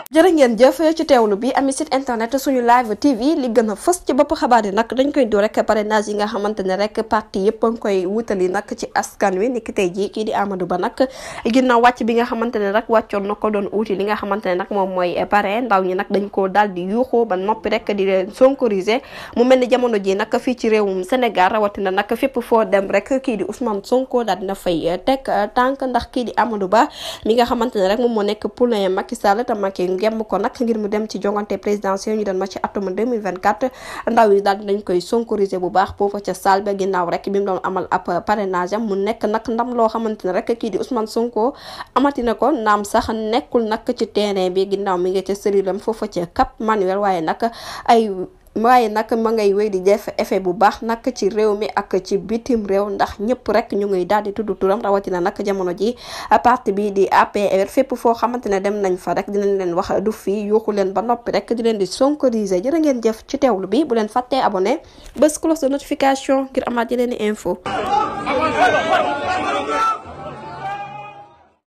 jërë ngeen jëf ci teewlu bi ami site internet suñu live tv li gën a fës ci bopp xabaar yi nag dañ koy do rek parrainage yi nga xamante ne rek parti yëpp a ngi koy wutali nag ci askan wi niki tey jii kii di Amadou Ba nag ginnaaw wàcc bi nga xamante ne rek wàccoon na ko doon uuti li nga xamante ne nag moom mooy parrain ndaw ñi nag dañ koo daal di yuuxoo ba noppi rek di leen sonkoriser mu mel ni jamono ji nag fii ci réewum Sénégal rawatina nag fépp foo dem rek kii di Ousmane Sonko daal dina fay teg tànk ndax kii di Amadou Ba mi nga xamante ne rek moom moo nekk poulain Macky Sall te Macky ngem ko nag ngir mu dem ci jongante présidentielle ñu doon ma ci atum 2024 ndaw yi daal dinañ koy sonkoriser bu baax foofu ca salle ba ginnaaw rek bi mu doon amal ab parrainage am mu nekk nag ndam loo xamante ne rek kii di Ousmane Sonko amati na ko naam sax nekkul nag ci terrain bi ginnaaw mi ngi ca sërilam foofu ca Cap Manuel waaye nag ma ngay wéy di def effet bu baax nag ci réew mi ak ci bitim réew ndax ñëpp rek ñu ngi daal di tudd turam rawatina nag jamono ji parti bi di APR fépp foo xamante ne dem nañ fa rek dinañ leen wax du fii yuuxu leen ba noppi rek di leen di sonkoriser jërë ngeen jëf ci teewlu bi bu leen fàttee abonné bés cloche de notification ngir amaat yeneen info